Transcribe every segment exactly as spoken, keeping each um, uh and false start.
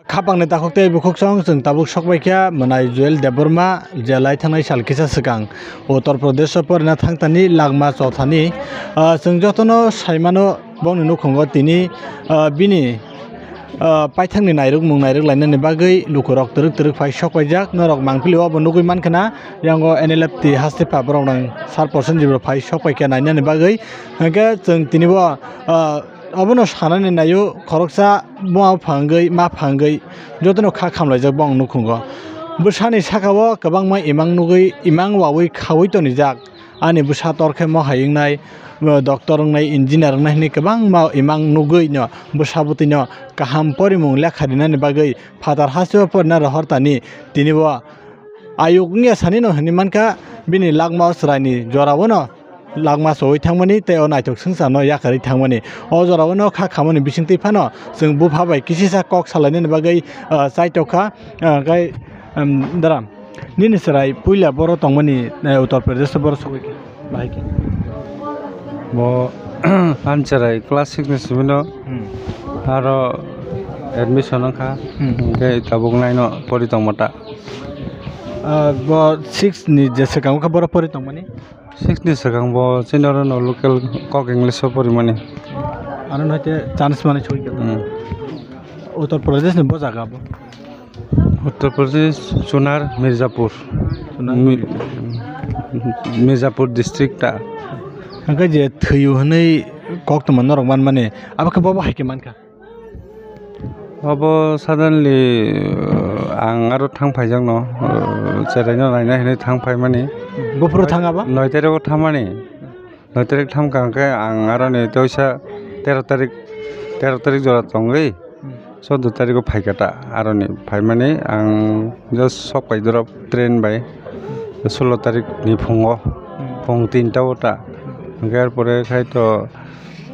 Khapangni takhuk tei bukhuk song chwng tabuk sokbaikha mwnai Joel Debbarma je lai thangnai sal kisa swkang Uttar Pradesh o porina thangtani langma chothani, ah, chwng jotono saimano bongni nukhungo tini, ah, bini, ah, paithakni nairwkmung nairwk lainani bagwi lukurok twrwk twrwk phai sokpaijak norok mangpili o bo nugwi mankha na yango N L F T haste pha borok nang sar percent jibro phai sokpaikha nainani bagwi hwnkhe chwng tini bo, ah, Obono sanani naio, khoroksa buma phangwi, ma phangwi, jotono kha khamlaijak bong nukhungo. Bwsani sakao kwbangma imang nugwi, imang wawi khawi tonijak. Ani bwsa torkhe mohai wngnai, doctor wngnai, engineer wngnai hwnwi kwbangma imang nugwino bwsa bwtwino kaham porimung lekha rinani bagwi phatar hasteo porina rohortani tinibo ayuk wngya sanino hwnwi mankha bini langmao chwraini joraono langma chowi thangmani tei o naithok swngcharno yakarwi thangmani. O jorao no kha khamani bisingtwi phano chwng bupha bai kisisa kok salainani bagwi, ah, chaitokha, ah, kai, um, dara. Nini chwrai puila boro tongmani, eh, Uttar Pradesh o boro sogwi khe, bahai khe? Bo ani chwrai class six ni simi no Hmm. aro admission wngkha, Hmm. hwnkhe tabuk nine o pori tongma ta. Ah, bo six ni je swkang wngkha boro pori tongmani? Six ni swkang bo chini oro no local kok English o porimani. Ano no te chance mani chwi khe. Hmm. Uttar Pradesh ni bo jaga bo. Uttar Pradesh, Chunar, Mirzapur. Chunar. Mi-, Mirzapur district ta. Hwnkhe je thwiyo hwnwi kok tongma norok manmani, abo khe bo bo hai khe mankha. Obo suddenly, uh, ang aro thang phaijakno, uh, cheraino naina hinwi thang phaimani. Buphuru thang abo? Noi tarik o thamani. Noi tarik thamkha hwnkhe ang aroni teisa tero tarik, tero tarik jora tongwi, Hmm. choudo tarik o phaikha ta. Aroni phaimani ang just sok pai dorop train bai, sulo tarik ni phungo, Hmm. phung tinta o ta. Hwnkhe er pore khai to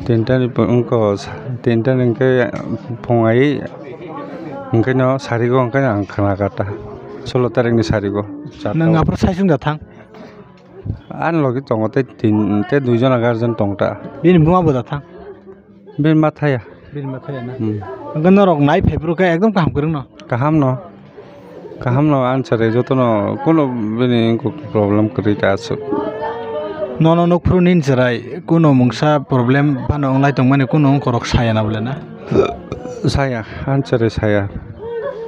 Tinta ni pung-, wngkha sa-, tinta ni hwnkhe phung ai, hwnkhe no sarigo hwnkhe ang khna kha ta, sulo tarik ni sarigo. Nwng aphuru sai chwng da thang? Ani logi tongo tei tin, tei dui jona guardian tong ta. Bini buma bo da thang? Bini ma thaya. Bini ma thaya na? Hmm. Hwnkhe norok nai phai phuru khe ekdom kaham kwrwng no? Kaham no. Kaham no answer jotono kuno bini problem kwrwi ta aswk. Nono nukphuru nini chwrai kuno mungsa problem phano wnglai tongmani kuno wngkhorok saya na bole na? Saya, answer saya.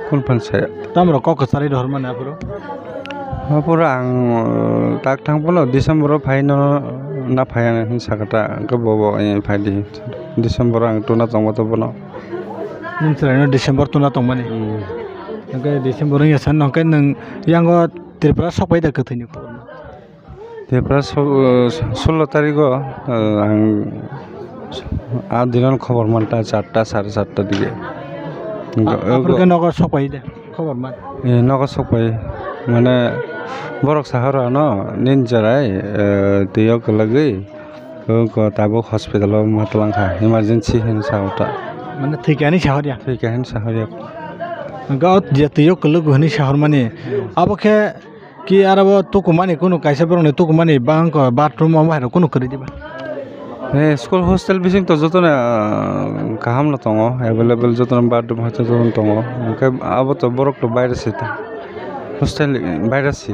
Kun phan saya. Tamrok kok kwcharwi rohormani aphuru? Aphuru ang, uh, tak thang phano December o phai no na phai hinwi sakha ta, hwnkhe bobo, eh, phai di. December o ang tuna tongma to bono. Nini chwraino December tuna tongmani. Hmm. Hwnkhe December wngya san, hwnkhe nwng yango Tripura sokpai da kwthwini khobor? Tripura so-, sulo tarigo, uh, ang a dino khobor manta charta, sare charta dige. A-, aphuru khe nogo sokpai de khobor man? Eh, nogo sokpai. Mane borok sahoro ano nini chwrai, eh, twiyo kwlwgwi. Ko, ko, tabuk hospital o ma twlang kha, emergency hinwi sa o ta. Mane thwikha hinwi sa hor ya? Thwikha hinwi sa hor ya. Hwnkhe o je twi o kwlwk hinwi sa hor mani, abo khe ki aro bo tuku mani kunu kaisa borok ni tuku mani bang ko bathroom omo hai rok kunu kwrwi diba? Eh, school hostel bising to joto no, ah, kaham no tongo, available joto no bathroom hai joto no tongo. Hwnkhe abo to borok to baire se ta. Hostel ni baire se.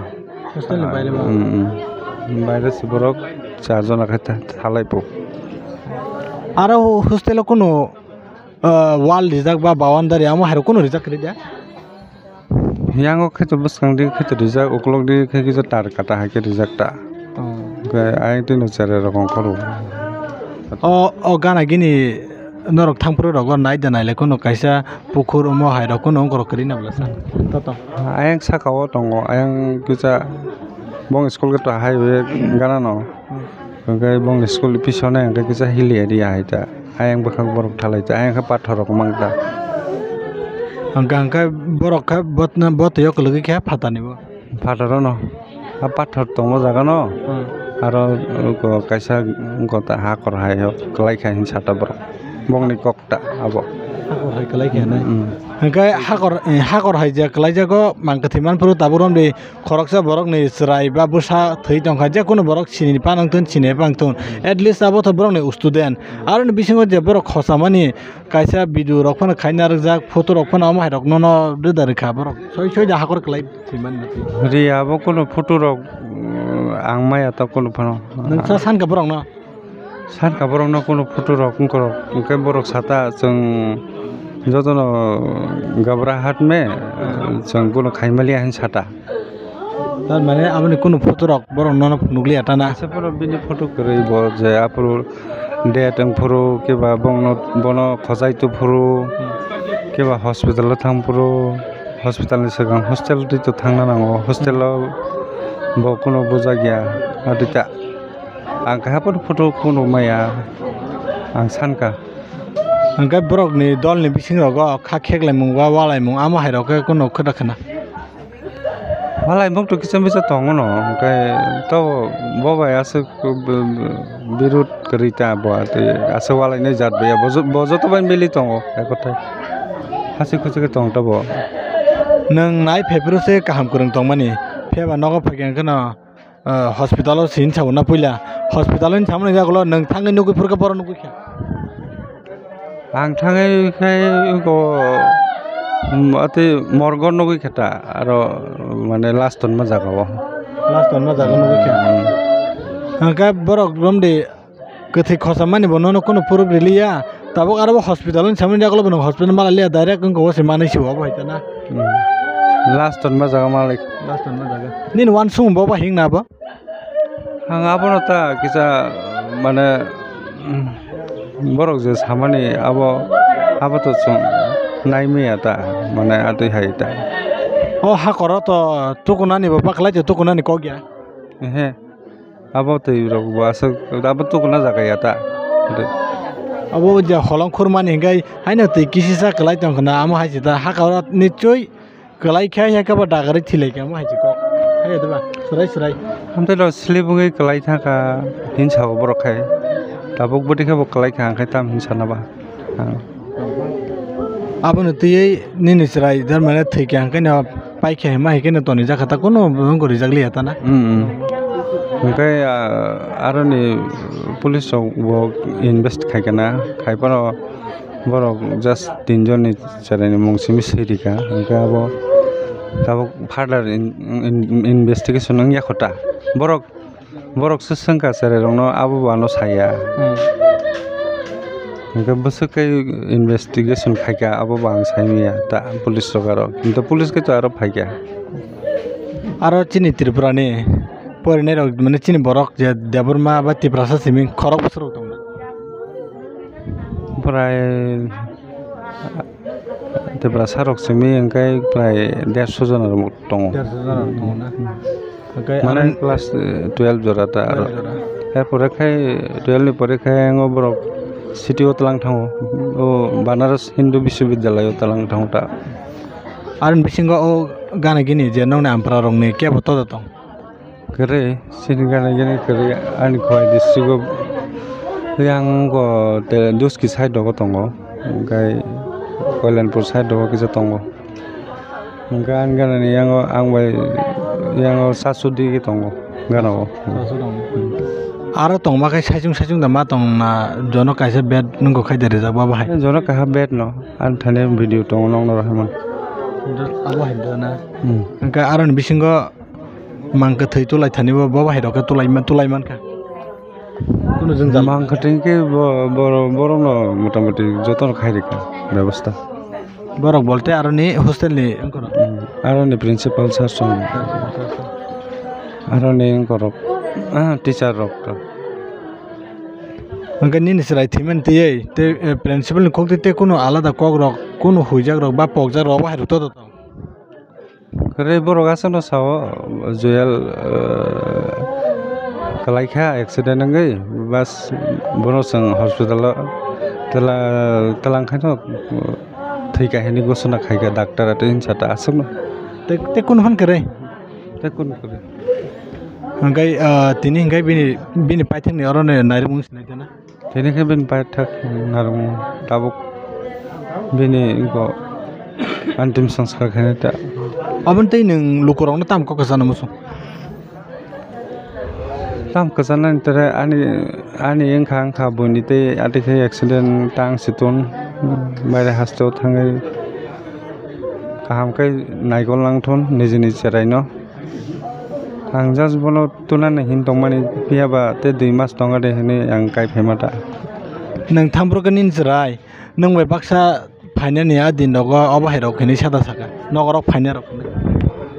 Hostel ni baire ma? Hmm, hmm. Baire se borok char jona khe tha-, thalai po. Aro hostel o kunu, ah, wall rijak ba boundary amo hai rok kunu rijak kwrwi da? Yango khe to bwskang di khe to rijak, ukulok di khe kisa tar kata hai khe rijak ta. Oh. Hwnkhe ayang twi no cherai rok ongkhoro. O, o gana gini norok thangphuru rogo nai da nailai kunu kaisa pukhur omo hai rok kunu ongkhorok kwrwi na bwla sa. Toto. Ayang saka o tongo, ayang kisa bong school gate o hai gana no. Hmm. Hwnkhe bong school piso nai hwnkhe kisa hilly area hai ta. Ayang bwkhak borok thalai ta, ayang khe pathor rok mang ta. Hwnkhe, hwnkhe borok khe botna, botwi o kwlwgwi khe phatani bo. Phataro no. A pathor tongma jaga no. Hmm. Aro, uh, ko kaisa gota hakor hai o kwlai kha hin sata borok. Bongni kok ta abo. Hakor hai kwlai kha nai? Hmm. Hwnkhe hakor, eh, hakor hai je kwlaijago, mang kwthwi manphuru tabuk romdi khoroksa borokni chwrai ba bwsa thwi tongkha, je kunu borok sini panang thun, sini pang thun, at least abo to borokni student. Aroni bisingo je borok khosamani kaisa video rok phano khaina rwjak, photo rok phano omo hai rok nono rwda rwkha borok. Soi soi da hakor kwlai thwi manna thwi. Ri abo kunu photo rok, mm, ang maya ta kunu phano. Nwng sa sankha borok no? Sankha borok no kunu photo rok wngkorok, hwnkhe borok sata chwng jotono gabra hatme, chwng bono khaimaliya hin sata. Tar mane aboni kunu photo rok borok nono phunukliya ta na? Asa bono bini photo kwrwi bo je aphuru date wngphuru keba bongno, bono khojai tuphuru keba hospital o thangphuru, hospital ni swkang hostel twi to thangna nango, hostel o bo kunu bujak ya. Adita ang kaha photo photo kunu maya ang sankha. Hwnkhe borokni dolni bisingrogo kha kheklaimung ba walaimung amo hai rok khe kunu khwda khwna. Malaimung to kisa misa tongo no, hwnkhe to bo bai aswk birud kwrwi ta bo tei aswk walainai jat bai bo jo-, bo joto bai mili tongo ekotai. Hachik huchik khe tong ta bo. Nwng nai phai phuru se kaham kwrwng tongmani, phiyaba nogo phaikha hwnkhe no, ah, hospital o sini sabuna puila. Hospital o sini sabuna yagulo nwng thangwi nugwi phuru khe boro nugwi kha. Ang thangwi khai wngkha, um, atwi morgo nugwi khe ta, aro, mane, last tonma jaga o. Last tonma jaga nugwi khe. Hmm. Hwnkhe borok romdi kwthwi khosa mani bo nono kunu proof riliya. Tabuk aro bo hospital ni samani yagulo bo nwng hospital mala liya, direct wngkha o se manwi se obo hai ta na. Hmm. Last tonma jaga malik. Last tonma jaga. Nini uansukmung bo ba hing na bo? Ang abono ta kisa, mane, mm, borok je samani abo, abo to chwng naimaya ta, mane, atwi hai ta. O hakoro to tukunani bo baklai to tukunani kok ya. Ehe, abo twi rok bo aswk, abo tukuna jaga ya ta. Abo je holong khurmani hinkai haino twi kisisa kwlai tongkha na, amo hai se ta hakoro nichoi. Kwlai khe, hai khe bo dagarwi thilai khe, omo hai se kok. Hai, diba? Swrai, swrai. Amtwi lo slip wngwi kwlai thangkha, hinsa o borok khai. Tabuk bwtwi khe bo kwlai kha, ang khai tam hinsa na ba. Ah. Abono twiwi nini chwrai, jar mane thwi khe, ang khai no pai khe, ma hai khe no tonijak kha, ta kuno wngkha rijak liya ta na. Mm, mm. Hwnkhe, ah, aroni police rok bo invest khai kha na, khai phano borok just tinjon ni chwraini mung simi swi rikha, hwnkhe abo tabuk further in, in, investigation wngya kho ta. Borok, borok se swngkha chwrai rokno, abo bo ano saya. Hmm. Hwnkhe bwswk khe investigation khaikha, abo bo ang saimanya ta police rok aro. Kintu police khe to aro phaikha. Aro chini Tripura ni porinai rok, mane chini borok je Debbarma ba Tiprasa simi khorok bwswk rok tongna? Prai Tiprasa rok simi hwnkhe prai derso jona rok tongo. Derso jona rok tongo na? Hwnkhe mane aro class, eh, twelve jora ta aro. Twelve jora. Erpore khai twelve ni pore khai ang o borok city o tlang thango. O Banaras Hindu Biswabidyalay o tlang thango ta. Aroni bisingo o gana gini je nokni ampra rokni kebo todo tong? Kwrwi, sini gana gini kwrwi, ani Khowai district o yang go te Duski side rogo tongo, hwnkhe Koilanpur side rogo kisa tongo, hwnkhe ani gana ni yango ang bai yango Sasudi tongo gana o. Aro tongma khe saichung saichung da ma tong na, jono kaisa bed nungkuk khai de rijak ba bahai? Jono kaha bed no, ani thani video tongo nokno rohormani. Abo hai da na? Hmm. Hwnkhe aroni bisingo mang kwthwi tulai thani bo, bo bahai rok khe tulai man, tulai man kha. Kunu jwngjal. Mang kwthwi khe bo, bo, borok no motamoti joto no khai rikha bebosta. Borok bolte aroni hostel ni wngkha na? Hmm. Aroni principal sir song. Aroni wngkha rok, ah, teacher rok to. Hwnkhe nini chwrai thwimani twiwi tei, eh, principal ni kok twi tei kunu alada kok rok, kunu huijak rok ba pokjak rok bahai rok to to tong? Kwrwi borok aswkno sao, Joel, eh, kwlai kha accident wngwi, bas bono chwng hospital o twla-, twlang khaino thwi kha hinwi gosona khai kha doctor tei hinsa ta aswkno. Tei, tei kunu phan kwrwi? Tei kunu kwrwi. Hwnkhe, ah, tini hwnkhe bini, bini paithakni oro nairwkmung sinai khe na? Tini khe bini paithak narwkmung tabuk bini wngkha. Antim sanskar khainai ta. Aboni tei nwng lukurokno tamo kok kwchana muchung? Tam kwchanani tere ani, ani wngkha, wngkha buini tei ati khe accident tang si ton, baire hasteo thangwi kaham khe naigol nang thon nijini cheraino. Ang just bono tunani hin tongmani, phiya ba tei dui mas tongo de hinwi ang kai phaima ta. Nwng thambrok nini chwrai, nwng bai baksa phainani a din rogo obo hai rok hinwi sada saka, nogorok phainai rok hinwi.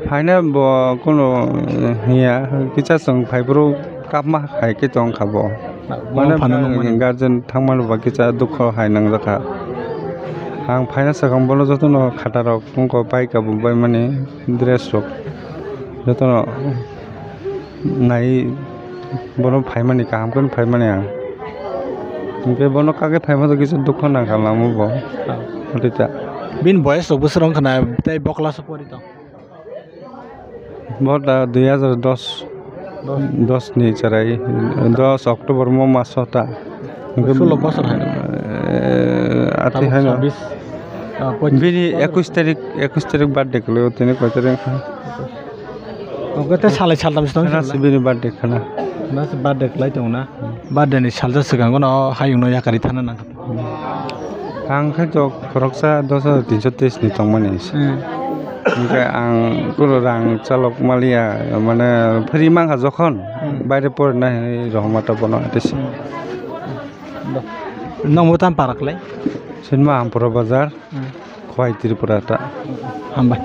Phaina bo kuno, eh, hiya, kisa chwng phaiphuru kapma hai khe tong kha bo. Bo mane phano nukmani. Guardian thangmani ba kisa dukho hai nangjakha. Ang phaina swkang bono jotono khatarok tongkho, bike rok bo baimani, dress rok jotono nai bono phaimani, kaham khe phaimani ang. Hwnkhe bono kagwi phaima kisa dukho nangkha lama bo. Hwnkhe ta. Bini boyes rok bwswk wngkha na tei bo class o pori tong? Bo da dui hazar dos, dos ni chwrai, dos October mo maso ta. Hwnkhe, sulo bosor hai. Eh, ati tabuk haino. Sabis, ah, pochis, bini pondro. Ekush tarik, ekush tarik birthday kwlaio, tini koi tarik wngkha? Oke, tei salai saltam se tong. Khana sila. Sibini birthday khana. Na se birthday khlai tongo na? Hmm. Birthday ni salsa swkango no hayung no yakari thana nang. Ang khe to khoroksa dos hajar tinso teis ni tongmani se. Hmm. Hwnkhe ang kuro rang chalok maliya, mane free mankha jokhon, hmm, baire porina hinwi rohorma ta bono ate se. Hmm. Nokmo tam para khlai? Sinma Ampura bazar, hmm, Khowai Tripura ta. Hambai.